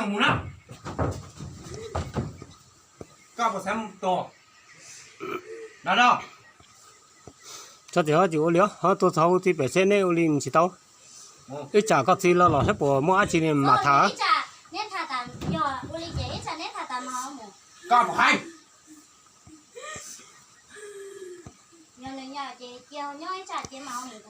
Mus na. Koj puas xav mus tua? Txhob txwm ho tsis ua li, ho tuaj txog kuv txiv pem seb neb ua li mus tsis tau. Ib tsam koj txiv los los saib puas muaj dab tsi mam tham. Koj puas hais?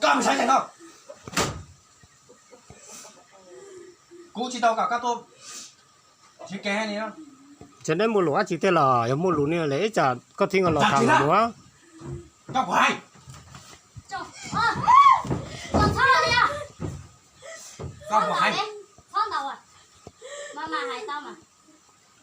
Koj mus sawv tsees no. Kuv tsis tau kom koj tuaj siv kev li. Ces neb muaj lus dab tsi tej los yog muaj lus ni lawm ib tsam koj txiv nkaus los tham los mus. Koj puas hais? Koj puas hais?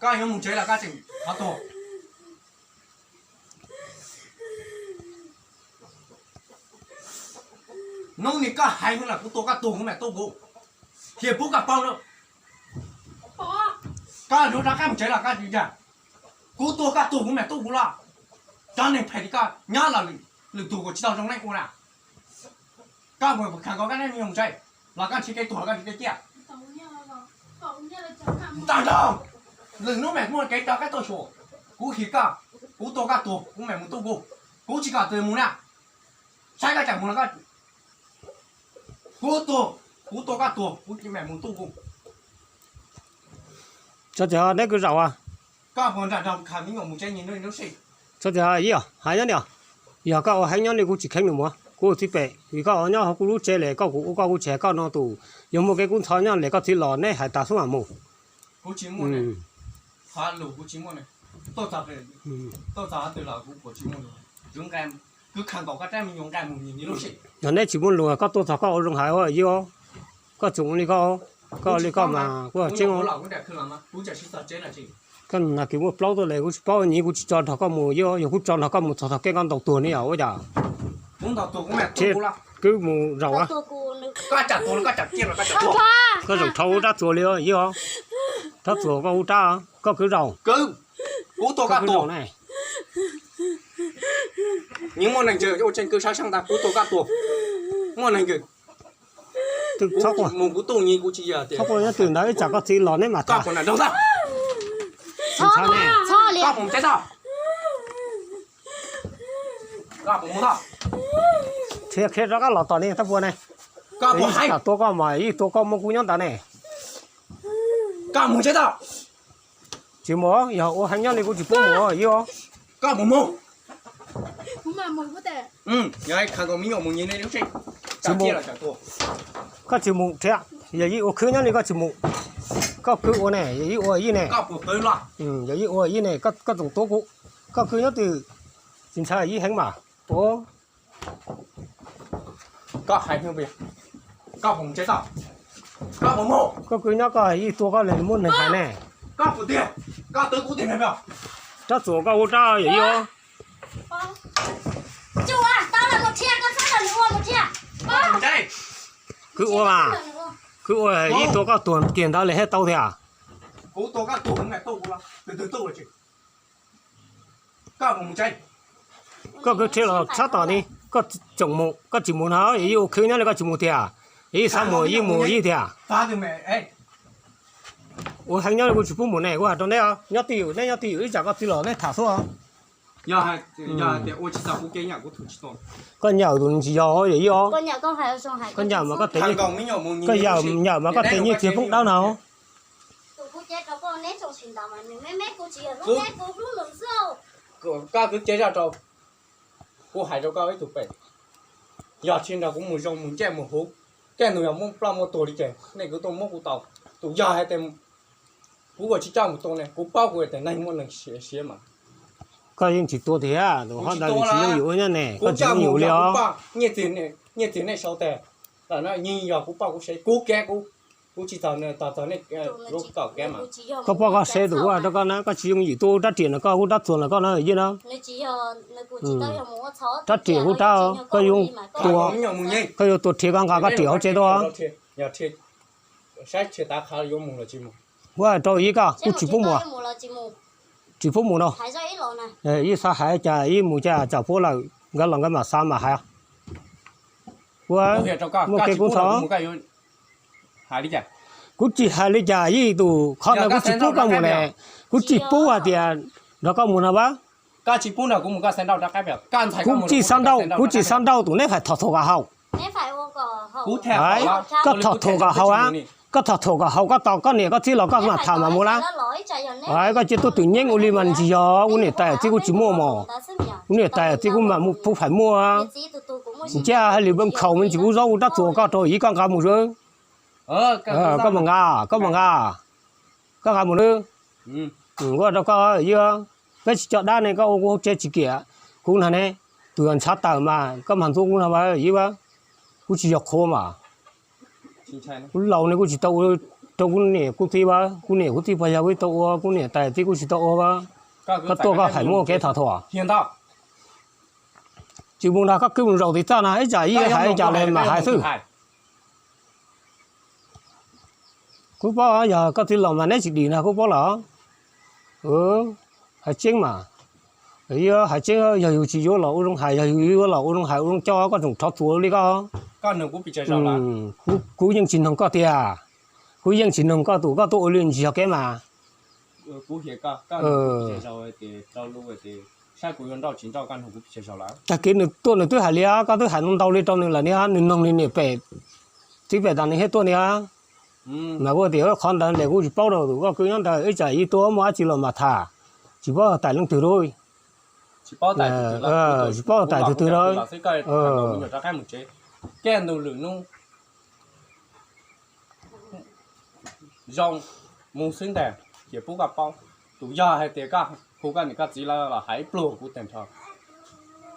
Koj yuav mus tsev los koj tseem qhov tuag? Hnub ni koj hais no los kuv tua koj tuag kuv mam tuaj kuv. Hiam pub koj paub na. Koj yuav rov qab mus tsev los koj tsis ntsia. Kuv tua koj tuag kuv mam tuaj kuv los. Cov neeg phem li koj nyob los lwm tus kuj tsis tau zoo neej ua na. Koj mus khav nkaus koj nej me nyuam mus tsev los koj nrhiav kev tuag los koj nrhiav kev ciaj. Tag nrho lwm hnub mam muaj kev rov qab tuaj xyuas. Kuv him koj, kuv tua koj tuag kuv mam mus tuaj kuv. Kuv tsis kom tus mus na. Saib koj tsam mus los koj, kuv tua, kuv tua koj tuag kuv mam mus tuaj kuv. Txhob txwm ho neb kwv zaum. Koj puas nram nrog khav me nyuam mus tsev nim no lub sij? Txhob txwm ho ib os, hais nyob ni os. Yog koj ua heev nyob li kuv tsis kheev nws mus, kuv ua txiv pem vim koj ua nyob hauv kuv lub tsev li koj kuv ua koj kuv tsis hais koj no tus. Yog muaj kev kub ntxhov nyob li koj txiv los neb hais tas xwb mam mus. Kuv tsis muaj, lus kuv tsis muaj, tuaj txog, tuaj txog qhov twg los kuv puas tsis muaj lus. Kuv khav nkaus koj rab me nyuam nqa mus nim lub sij. Yog neb tsis muaj lus koj tuaj txog koj ua zoo hais ua ib os. Koj tseem ua li koj, koj ua li koj mas kuv tseeb. Koj nag kis muaj plaub tuaj li kuv tsis paub nyiv kuv tsis tso nrog koj mus ib os, yog kuv tso nrog koj mus txog tog kej koj ntaus tuag ne yom ua cas. Thiab kwv mus zaum. Koj zaum dhau rab txuas li ib os. Rab txuas koj hu rab, koj kwv zaum. Kuv tua koj tuag. Nyiv muaj neeg ntawd ua tseem kwv sab sab ntag kuv tua koj tuag. Muaj neeg ntawd. Txhob quaj, mus kuv tuaj nyiv kuv tsis yog tias. Txhob quaj nyob twg ntawd ib tsam koj txiv los neb mam tham. Koj mus tsev txog. Qhia qhia rov qab los tom ni tab puas ne. Tua koj mas ib tua koj muab kuv nyob ntawd ne. Koj mus tsev txog. Tsis mus, yog ua heev nyob li kuv tsis pub mus ib os. Koj mus mus. Koj tsis mus thiab, yog ib ua khwb nyob li koj tsis mus. Koj kwv ua ne, yog ib ua ib ne. Yog ib ua ib ne, koj tseem tuav kuv. Koj kwv nyob twg, tsis ntshai ib heev mas. Koj kwv nyob koj ib tua koj li muab neeg hais ne. Rab txuas koj hu rab yog ib os. Kwv ua mas, kwv ua ib tua koj tuag kiag ntawd li thiaj tau tiag. Koj kwv rhia los txhob tom ni, koj tseem mus, koj tsis mus no, yog ib ua khwb nyob li koj tsis mus tiag, yog ib xav mus ib mus ib tiag. Ua heev nyob li kuv tsis pub mus ne, kuv hais rau neb, nyob twj ywm, neb nyob twj ywm ib tsam koj txiv los neb tham xwb. Koj nyam tus tsis yog yog ib os, koj nyam mas koj tes, koj nyam mas koj tes nyiaj txiag poob dawb no. Koj kwv cev zaj rau, kuv hais rau koj ib tug pem, yog tsis nrog kuv mus zoo mus ncej mus huv, tej nus yog muab ploj muab tuag li ces nej kwv tuaj muab kuv tau. Tus yog hais tias kuv ua tsis coj mus tua ne, kuv paub kuv tias neeg muaj neeg siav mas. Koj yeej tsis tua tiag, tus hov ntawd tsis yooj yim ua nyob ne, koj tsis yooj yim li os. Nyiaj txiag nej sau tes, yeej yog kuv poj kuv sev, kuv kev kuv, kuv tsis txog, txog nej lub kaum kev mas. Koj poj koj sev tus ua rau koj na, koj tsis yooj yim tuaj ua rab riam no, koj hu rab txuas no koj na yeej na. Rab riam hu rab, koj yuav tua, koj yuav tua rhiav koj nqa koj riam hauv tsev tuaj. Saib tsis tav qhav yuav mus los tsis mus. Ua rau ib koj kuj tsis pub mus, tsis pub mus no. Ib xav hais cas ib mus cas tsam puab lawm nkawd los nkawd mam xav mam hais. Ua muaj kev kub ntxhov. Hais li cas? Kuv tsis hais li cas ib tus, qhov ntawd kuv tsis pub koj mus ne. Kuv tsis pub hais tias nrog koj mus no a. Kuv tsis xav nrauj, kuv tsis xav nrauj tus, neb faim thom thuam kom haum. Koj thom thuam kom haum a, koj thom thuam kom haum koj tos koj niam koj txiv los koj mam tham mam mus lawm. Koj cia tuaj twm nyeeb ua li mas tsis yog, kuv niam tais txiv kuv tsis muaj mos, kuv niam tais txiv kuv mam pub faim muaj. Ntsia hais lwm npawb nkhaus me ntsis kuv zaub kuv rab txuas koj rau ib koj nqa mus xwb. Koj mam nqa, koj mam nqa, koj nqa mus nawb. Kuv rau koj ib, peb tsis coj dab ne koj ua kuv hauv tsev tsis kiam kuv no ne. Tus ntshav tawm mas koj mag ntxuav kuv no ib, kuv tsis yog qhua mas. Kuv laus ne kuv tsis tau ua rau kuv niam kuv txiv a, kuv niam kuv txiv puas yog kuv tau ua, kuv niam tais txiv kuv tsis tau ua a. Koj tuaj koj hais muaj kev thov thuam. Tsis mus nrog koj kwv mus zaum tim txaj no ib tsam ib hais cas li mas hais xwb. Kuv paub yog koj txiv los mas neb tsis dim no kuv paub lawm. Hais tseeb mas, hais tseeb yog yus tsis yuav los ua zoo hais, yog yus yuav los ua zoo hais ua zoo coj koj tseem rhov txuas li koj. Kuv yeej tsis noog koj tiag, kuv yeej tsis noog koj tus koj tuaj ua li ntsis yog kev mas. Tag kis nws tuaj nws twb hais li, koj twb hais ntau li rau nws lawm ni, nws noog li niam pem txiv pem tas nws thiaj tuaj ni. Mas kuv tias qhov ntawd ntes kuv tsis paub rau tus koj kwv nyob ntawd ib tsam ib tuaj muaj dab tsi los mas tham, tsis paub tais leej twg li. Tsis paub tais twg twg lawm. Koj ntug lwm hnub zoo mus xwb ntag, ces pub koj paub. Tus yog hais tias koj hu koj niam koj txiv lawv los hais ib pluag kuv tag nrho.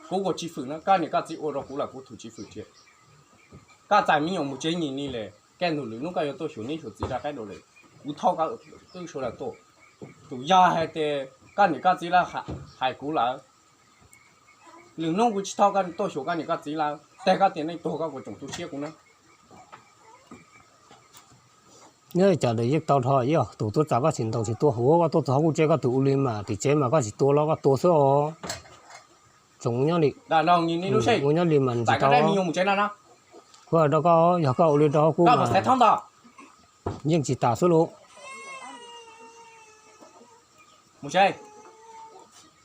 Kuv ua tsis fwm no, koj niam koj txiv ua rau kuv los kuv thum tsis fwm thiab. Koj txais me nyuam mus tsev nyim ni li, koj ntug lwm hnub koj yuav tuaj xyuas niam xyuas txiv rau qab dua li, kuv thauj koj twb sawv daws tuaj. Tus yog hais tias koj niam koj txiv lawv hais kuv lawm, lwm hnub kuv tsis thauj koj tuaj xyuas koj niam koj txiv lawm, tag koj tias nej tuag koj kuv tsoom tu siab kuv na. Nyob li cas yeej tau dhau, tus tuaj txav koj tsis ntau tsis tuaj, hu koj tuaj txog kuv tsev koj tus ua li mas tim tsev mas koj tsis tua los koj tua xwb os. Tsoom ua nyob li, ua nyob li mas tsis tau. Kuv hais rau koj, yog koj ua li rau kuv mas yeej tsis tas xwb lauj. Mus tsev,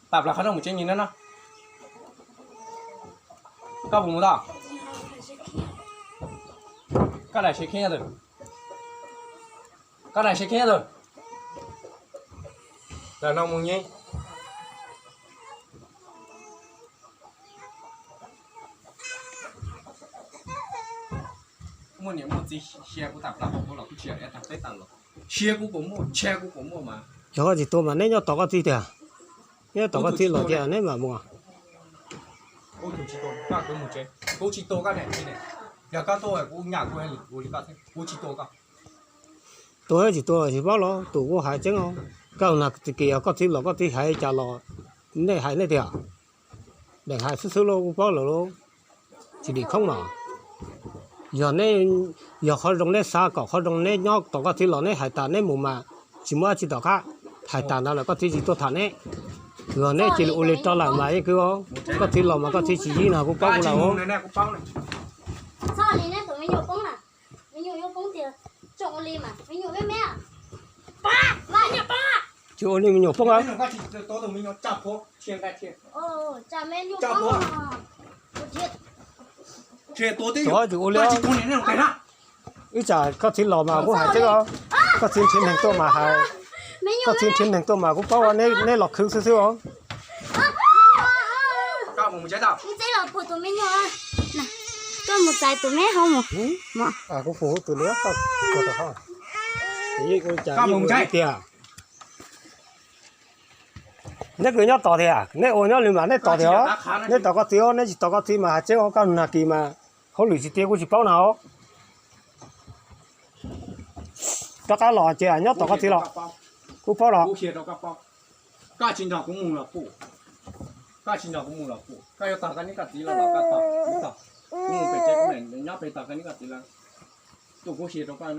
tawm plaws qhov rooj mus tsev nim no. Koj puas mus tau? Koj daim seb khib nyob twg? Koj daim seb khib nyob twg? Daim no mus nyi. Muaj niam muaj txiv xyuas kuv tawm plaws hauv kuv los kuv tsis hais tag peb tawm los. Xyuas kuv puas muaj, ntshai kuv puas muaj mas. Yog koj tsis tua mas neb nyob tos koj txiv tiag. Neb tos koj txiv los ces neb mam mus. Kuv tus tsis tua, koj kwv mus tsev. Kuv tsis tua koj ne, yog koj tuaj kuv nyam kuv hais lus ua li koj xwb, kuv tsis tua koj. Tua tsis tua tsis paub los tus kuv hais tseeb os. Koj na, txij kiag yog koj txiv los koj txiv hais cas los nej hais nej tiag. Deem hais xwb xwb lauj, kuv paub lawm lauj. Tsis dim khoob mas. Yog neb, yog qhov zoo neb xav kom qhov zoo neb nyob tos koj txiv los neb hais tas neb mus mas tsis muaj dab tsi tom qab. Hais tas ntawd lawm koj txiv tsis tuaj tham neb. Yog neb cia li ua li rau lawm mas yeej kwv os. Koj txiv los mas koj txiv tsis yib no kuv paub kuv lawm os. Tsis ua li me nyuam poob. Tsis ua li. Ib tsam koj txiv los mas kuv hais tseeb os. Koj txiv nrhiav neeg tuaj mas hais, koj txiv nrhiav neeg tuaj mas kuv paub neb los khwv xwb xwb os. Koj mus txais tus me hauv mus. Kuv hu tus li tiag. Neb kwv nyob tos tiag, neb ua nyob li mas neb tos tiag os. Neb tos koj txiv os, neb tsis tos koj txiv mas hais tseeb os, koj nag kis mas hauj lwm tsis tiav kuv tsis paub na os. Rov qab los ces nyob tos koj txiv los, kuv paub los. Koj tsis nrog kuv mus los kuj, koj tsis nrog kuv mus los kuj, koj yuav tos koj niam koj txiv los los koj tos, kuv tos, kuv mus pem tsev kuv nyob pem tos koj niam koj txiv lawm, tus kuv xyuas rau koj.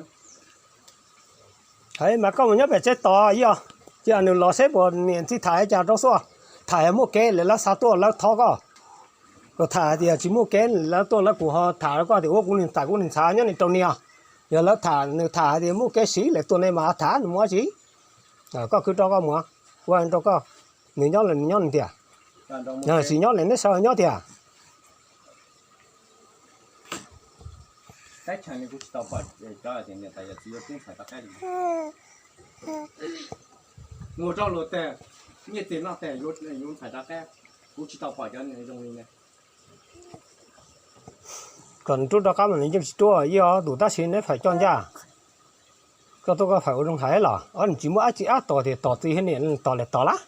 Hais mas koj mus nyob pem tsev tos ib os, cia nws los seb puas niam txiv tham li cas rau xwb. Tham yog muaj kev lawv xav tuaj lawv thov koj, kom tham hais tias tsis muaj kev lawv tuaj lawv kuj ho tham rau koj tias ua kuv niag tais kuv niag ntxhais nyob ni rau niag. Yog lawv tham, nws tham hais tias muaj kev siv lawm tuaj ne mas tham nws mus dab tsi. Koj khwv rau koj mus, ua rau koj, nws nyob lawm nws nyob nws tiag, sim nyob lawm neb sawv nyob tiag. Mus rau luag tes, nyiaj txiag noj tes yuav ntxhais rov qab, kuv tsis tau pom cov zoo li ne. Kom nws rub rov qab mas nws yeej tsis rub ib os tus, tab sis neb faim coj ncaj. Koj tuaj koj faim ua zoo hais los ob, nws tsis muaj dab tsi ab tos tias tos txiv thiab niam, tos lawm tos lawm.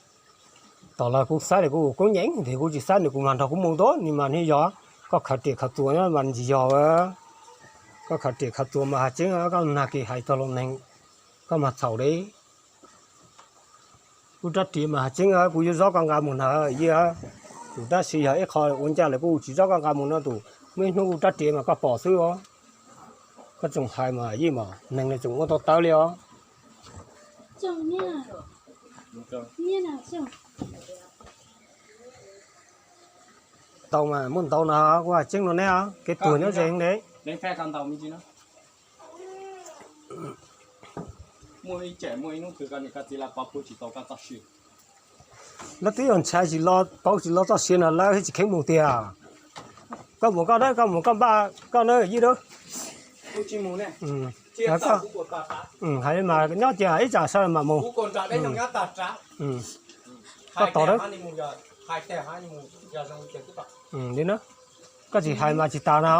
Tos los kuv xav li kuv koob nyeem, tias kuv tsis xav nws kuv mag nrog kuv mus ntua, nws mas nws yog koj khaws riam khaws txuas nyob mas tsis yog. Koj khaws riam khaws txuas mas hais tseeb, koj nag kis hais txog los neeg, koj mas txhaum li. Kuv rab riam mas hais tseeb, kuv yuav zov koj nqa mus na, ib, tus tab sis yog ib qho ua ncaj lawm kuv tsis zov koj nqa mus no, tus muaj ib hnub kuv rab riam mas koj pom xwb os. Koj tsoom hais mas yij mas neeg li tsoom ua tau tawv li os. Ntau mas muaj ntau no, kuv hais tseeb rau neb, kev tuag nyob ze heev li. Lawv twb yog ntshai tsis los pauv tsis los txoj sia no lawv thiaj tsis kheev mus tiag. Koj mus koj na, koj mus koj npaj koj na yij na. Hais li mas nyob cia ib tsam sawv mam mus. Koj tos na. Li na, koj tsis hais mas tsis tas na.